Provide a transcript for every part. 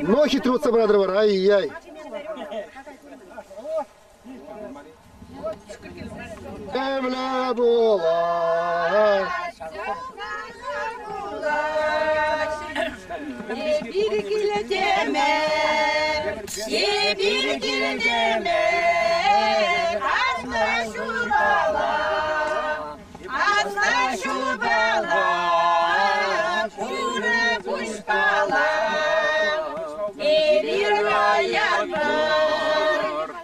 Но хитротса братӑр вара, ай-яй. Темле пулать. Эпир килтӗмӗр, эпир килтӗмӗр, аслӑ ҫулпала, аслӑ ҫулпала, шурӑ пуҫпала. Эпир каятпӑр,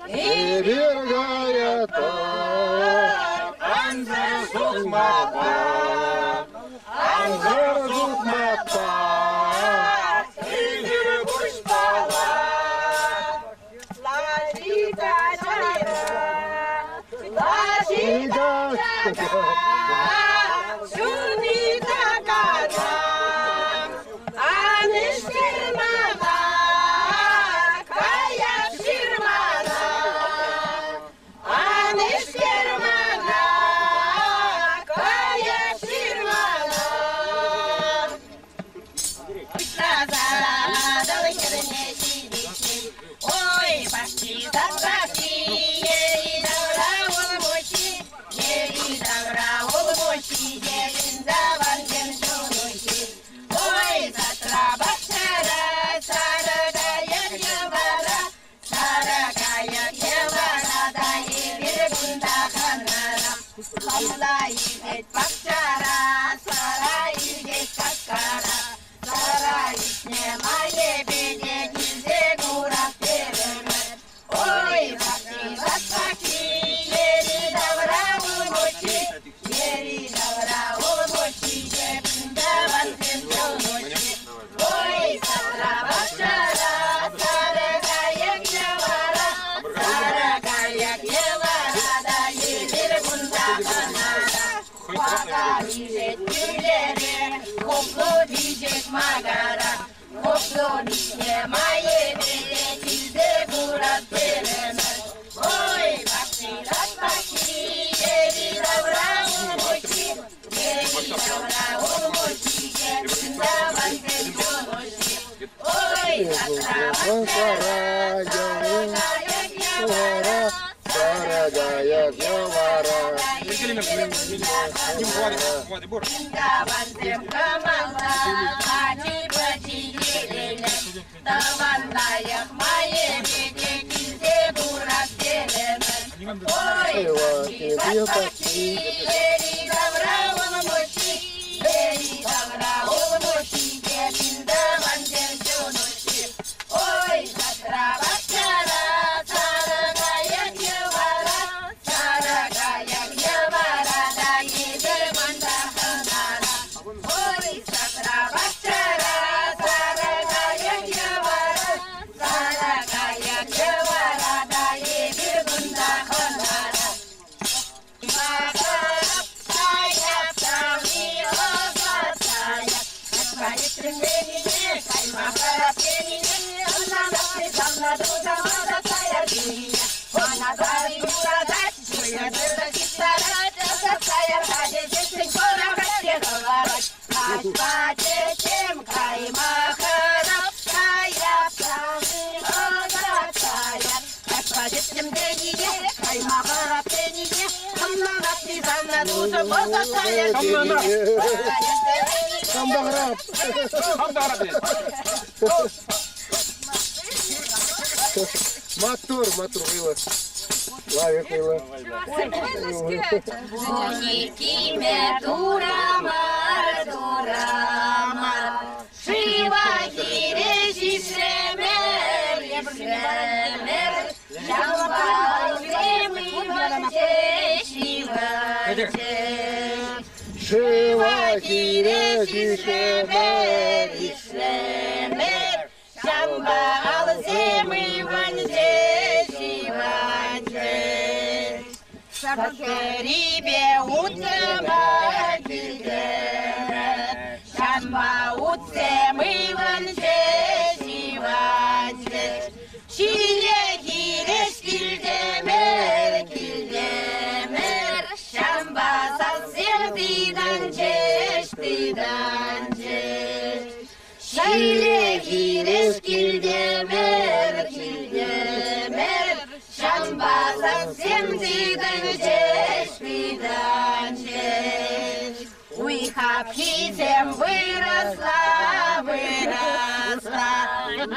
Эпир каятпӑр. Ансӑр сукмакпа, Ансӑр сукмакпа. Ӳсӗр пуҫпала. Лаши качака, лаши качака, ҫуни такана, ан ӗҫтер мана, каяп ҫырмана, ан ӗҫтер мана, каяп ҫырмана. Пуҫласа Атӑл хӗрне ҫитиччен, ой, пахчи-сад-пахчи, йӗри-тавра улмуҫҫи, йӗри-тавра улмуҫҫи, йӗрӗн-тавансем ҫулмуҫҫи. Ой, садра пахчара сарӑ кайӑк йӑвара, сарӑ кайӑк йӑвара та эпир кунта хӑнара. Хӑмла ӳсет пахчара, сӑра ӳсет каскара. Сӑра ӳсне майӗпе те килсе курас терӗмӗр. Ой, пахчи, пахчи, йӗри-тавра улмуҫҫи, йӗри-тавра улмуҫҫи те тӑвансем ҫулмуҫҫи. Ой, садра пахчара сарӑ кайӑк йӑвара, сарӑ кайӑк йӑвара та эпир кунта хӑнара. Пака ишет кӳлӗре, хуплу пиҫет макара. Хуплу пиҫнӗ майӗпе те килсе курас терӗмӗр. Ой, пахчи, пахчи, йӗри-тавра улмуҫҫи, йӗри-тавра улмуҫҫи те тӑвансем ҫулмуҫҫи. Ой, садра пахчара сарӑ кайӑк йӑвара, Сарӑ кайӑк йӑвара. Тӑвансем кӑмӑллӑ, ачи-пӑчи телейлӗ. Тӑван лайӑх майӗпе те килсе курас терӗмӗр. Ой, пахчи, пахчи, йӗри-тавра улмуҫҫи, йӗри-тавра улмуҫҫи те тӑвансем ҫунуҫҫи. Ой, садра пахчара сарӑ кайӑк йӑвара, сарӑ кайӑк йӑвара та эпир манта хӑнара. Ой, садра пахчара сарӑ кайӑк йӑвара, сарӑ кайӑк йӑвара та эпир кунта хӑнара. Кайма хӑрап тенине, Хам та хӑрап. Хам та хӑрап. Маттур, маттур вӑйлӑ. Лайӑх вӑйлӑ. Киме турамар, турамар, шыва хире ҫиҫремер, ишремер, Шыва хире ҫиҫремер, ишремер, ҫампа алсем ывӑнчӗҫ, ывӑнчӗҫ. Хӗрипе утрӑмӑр килтӗмӗр, ҫампа утсем ывӑнчӗҫ, ывӑнчӗҫ. Ҫиле хирӗҫ. Сем тытӑнчӗҫ, тытӑнчӗҫ. Уй хапхисем вырӑсла, вырӑсла.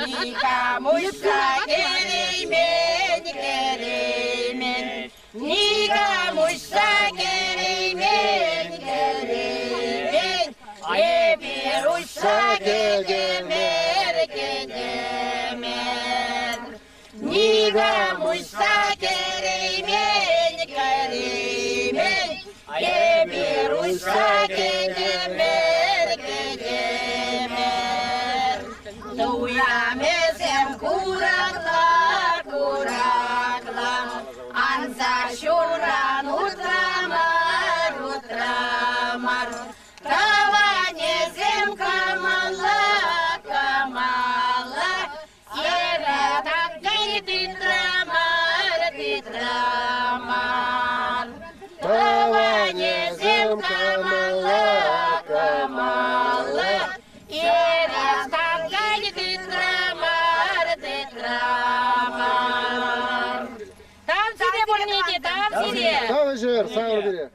Никам уҫса кӗреймен, кӗреймен. Никам уҫса кӗреймен, кӗреймен. Эпир уҫса кӗтӗмӗр, кӗтӗмӗр. Никам уҫса кӗреймен, кӗреймен. Эпир уҫса кӗтӗмӗр, кӗтӗмӗр. Туямӗсем куракла, куракла. Анса ҫуран утрамар, утрамар. Тӑванӗсем камалла, камалла. Ератакки тытрамар, тытрамар. Тӑванӗсем камалла, камалла. Ератакки тытрамар, тытрамар. Тав сире пурне те, тав сире! Тав ӗҫӗр, савӑр пире.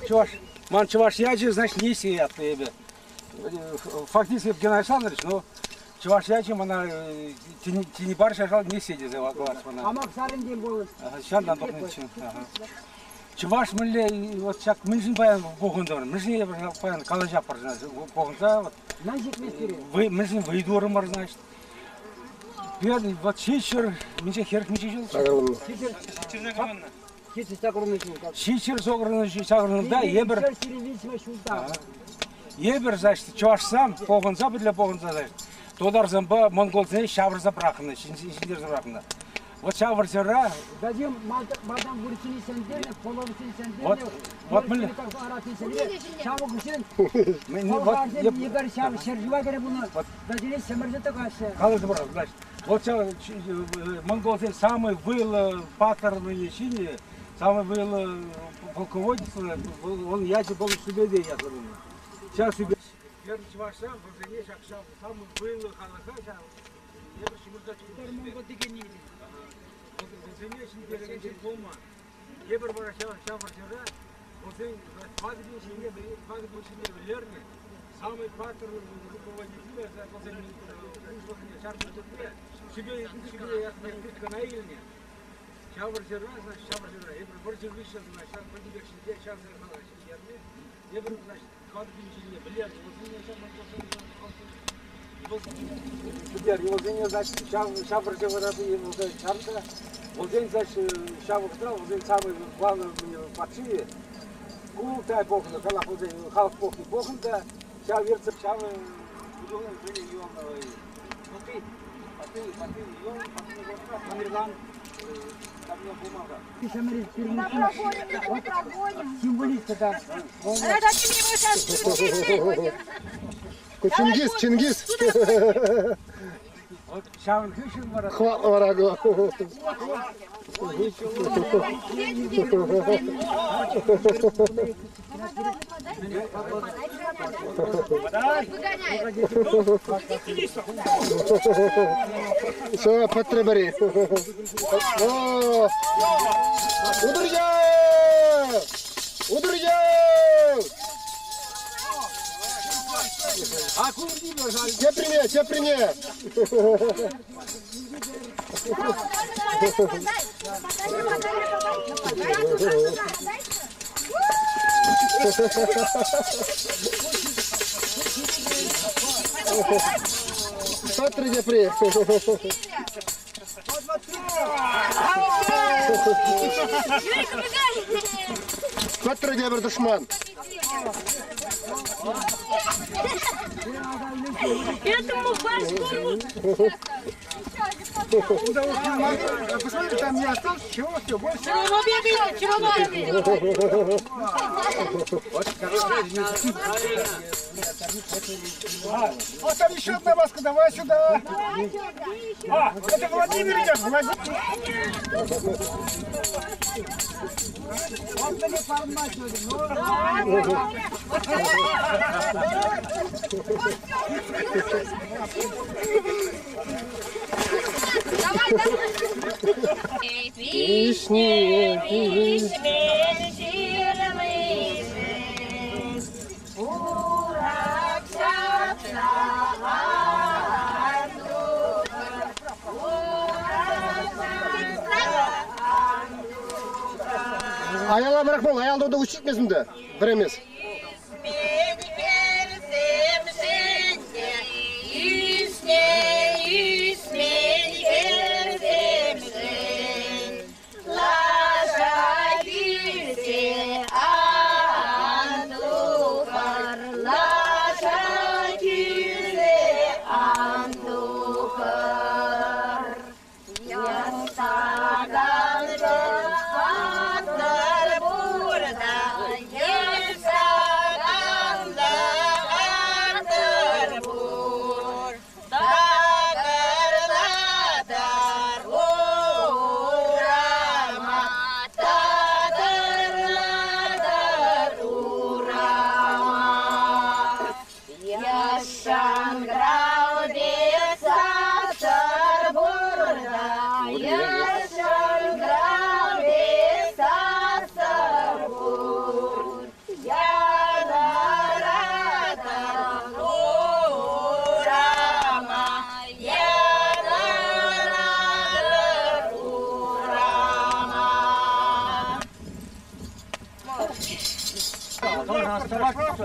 Чӑваш, ман чӑваш ячӗ, значит, Несия ятлӑ эпӗ. Фактически Геннадий Александрович, но чӑваш ячӗ мана тени пар шашал Несия тесе калать мана. Ҫантан тухнӑччӗ. Чӑваш мӗнле вот ҫак мӗншӗн паян пухӑнтӑмӑр? Мӗншӗн паян калаҫатпӑр пухӑнса вот мӗншӗн вӑй турӑмӑр, значит. Пирӗн вот ҫичҫӗр, мӗнче хӗрӗх миҫе ҫул? Ҫичҫӗр сакӑрӑнта эпир эпир, значит, чӑвашсам пухӑнса пӗрле пухӑнса, значит, тутарсемпе монголсене ҫавӑрса пӑрахнӑ, ҫӗнтерсе пӑрахнӑ. Вот ҫав вӑрҫӑра Вадим малтан вырӑссене сӗнтернӗ, половсене Вот, сӗнтернӗ, вот мӗнле. Ҫавӑксен Вот, полхарсем епер ҫав ҫӗршыва кӗрӗ пулнӑ. Вӗсене ҫӗмӗрсе тӑкаҫҫӗ. Каласа парас, значит, вот ҫав монголсен самый вӑйлӑ паттӑрлӑхӗ ҫинӗ, самый вӑйлӑ полководец, он ячӗ был Субедей ятлӑ пулнӑ. Ҫав Субедей Пӗр чӑвашсем вӗсене ҫак ҫав самый вӑйлӑ халӑха ҫав эпир ҫывӑрса Монгол декенни. Вӗсене ҫӗнтерекен пулман. Эпир вара ҫав ҫав вӑрҫӑра вӗсен 4 000 ҫине 4 000 ҫине вӗлернӗ. Самый паттӑр руководитель вӗсен пуҫлӑхне ҫар пуҫлӑхне Сибири ятне тыткӑна илнӗ. Ҫав вӑрҫӑра, значит, ҫав вӑрҫӑра эпир вӑрҫӑ хыҫҫӑн, значит, ҫав пӗтӗмпех ҫӗнтернӗ, ҫав халӑха ҫӗнтернӗ. Эпир, значит, 4000 ҫынне вӗлернӗ, вӗсене ҫав Пӗтернӗ вӗсене, значит, ҫав, ҫав вӑрҫӑ вара чарнӑ. Вӗсен, значит, ҫав вӑхӑтра вӗсен самый главный патши Курултай пухнӑ, халах вӗсен халӑх пухни пухнӑ та ҫав ертсе ҫав Символист да. Чингиз, Чингиз. Ҫавӑн хыҫҫӑн вара Хватлӑ вара ку. Все, пӗтрӗ пӗри. Удурья! Удурья! Теприне, теприне! Пӗтрӗ тепри. Пӗтрӗ тепӗр тӑшман. Этому башку. Посмотри, там не осталось чего, все, больше. Чего бегает? Чего бегает? А там еще одна маска, давай сюда. А, это Владимир идет, Владимир. Песни, песни. Аяла бірақ бол, аялдауды учить де, бір емес.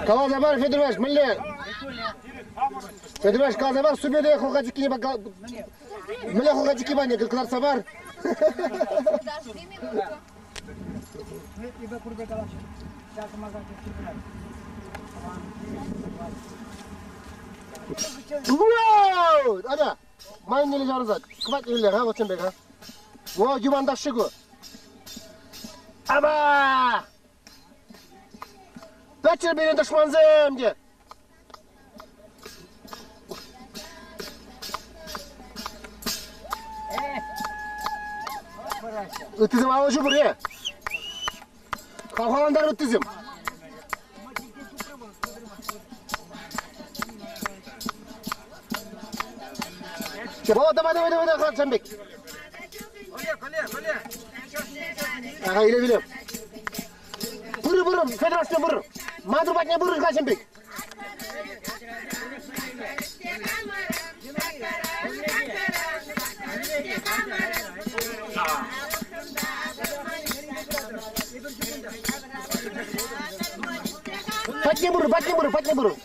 Каласа пар, Федор Иванович, мӗнле? Федор Иванович, каласа пар, супеде хулха чиккине мӗнле хулха чикки пане, кӑларса пар. Подожди минуту. Вау! Ада, майнеле жарызат. Кват илер, ха, вот сенбек, ха. Во, юбандашшы ку. Аба! Пӗччӗр пирӗн тӑшмансем те. Ыттисем алӑ ҫупӑр, е? Хавхалантар ыттисем. О, давай, давай, давай, давай, Джамбек. Олег, Олег, Олег. Ага, иле, иле. Пыры, пыры, Федоровичне пыр. Мантур патне пыр, Джамбек. пырӑр, патне пырӑр, патне пырӑр.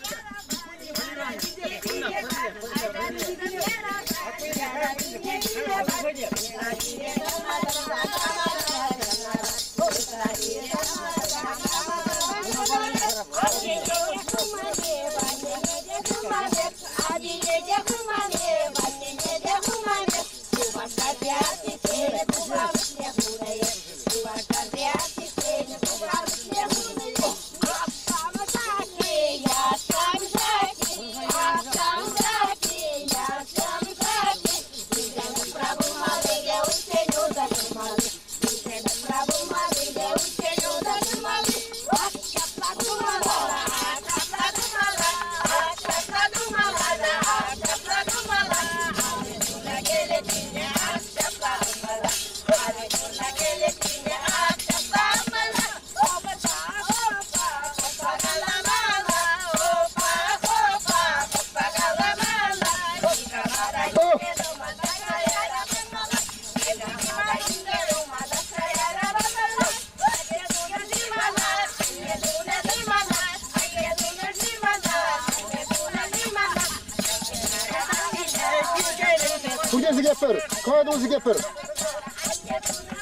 Пурте сикетпӗр, кӑвайтӑл сикетпӗр.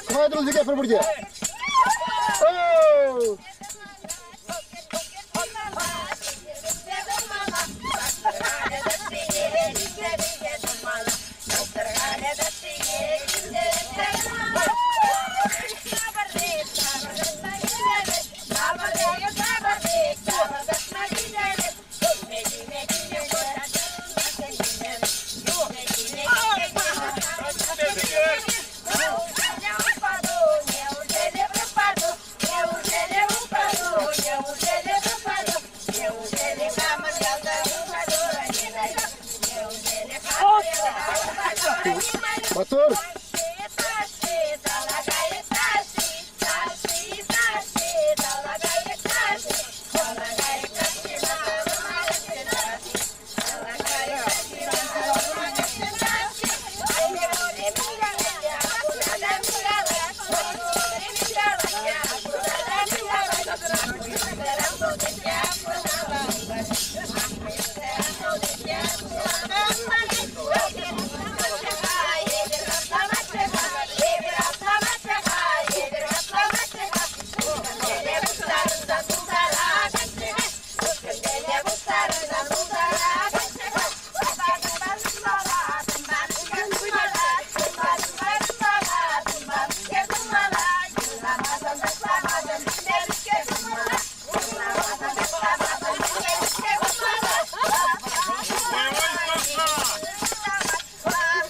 Кӑвайтӑл сикетпӗр пурте. Мотор!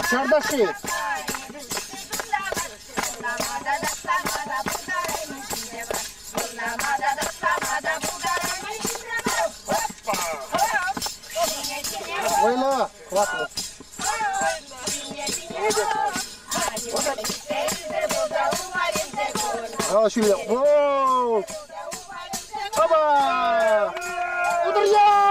Чардаши! Вӑйлӑ! Хӑватлӑ! А, ҫӳле. Воу! Опа! Утӑрьял!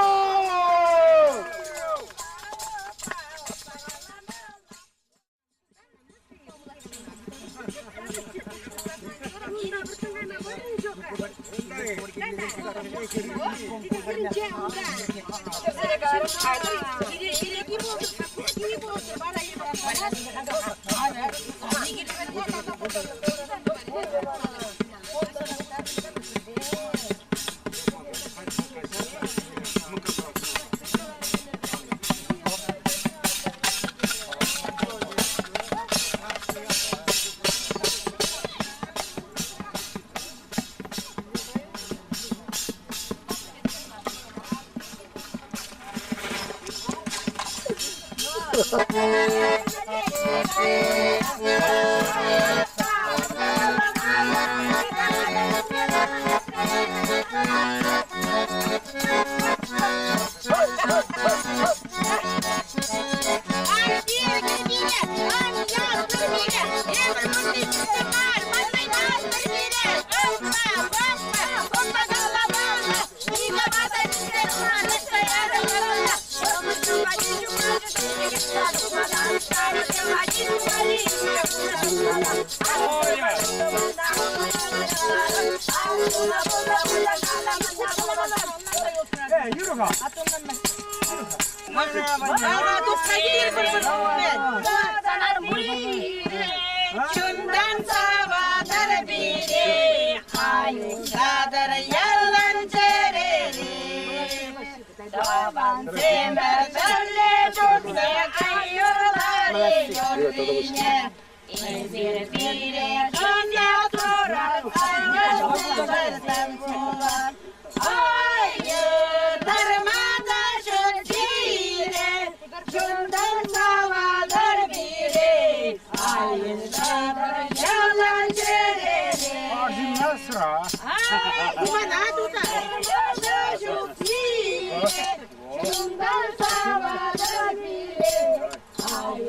Чунтан саватӑр пире, аюлтатӑр ялан чӗрере. Тӑвансем пӗрле чухне юрларӗ юррине. Эсир пире кӑна турӑр, ӑнӑҫлӑ пулӑр. Ай, та ҫут сире, чунтан саватӑр пире. Ай, ялан чӗрере. Арҫынна сӑра. Ай, ҫут сире, чунтан саватӑр пире. Ай,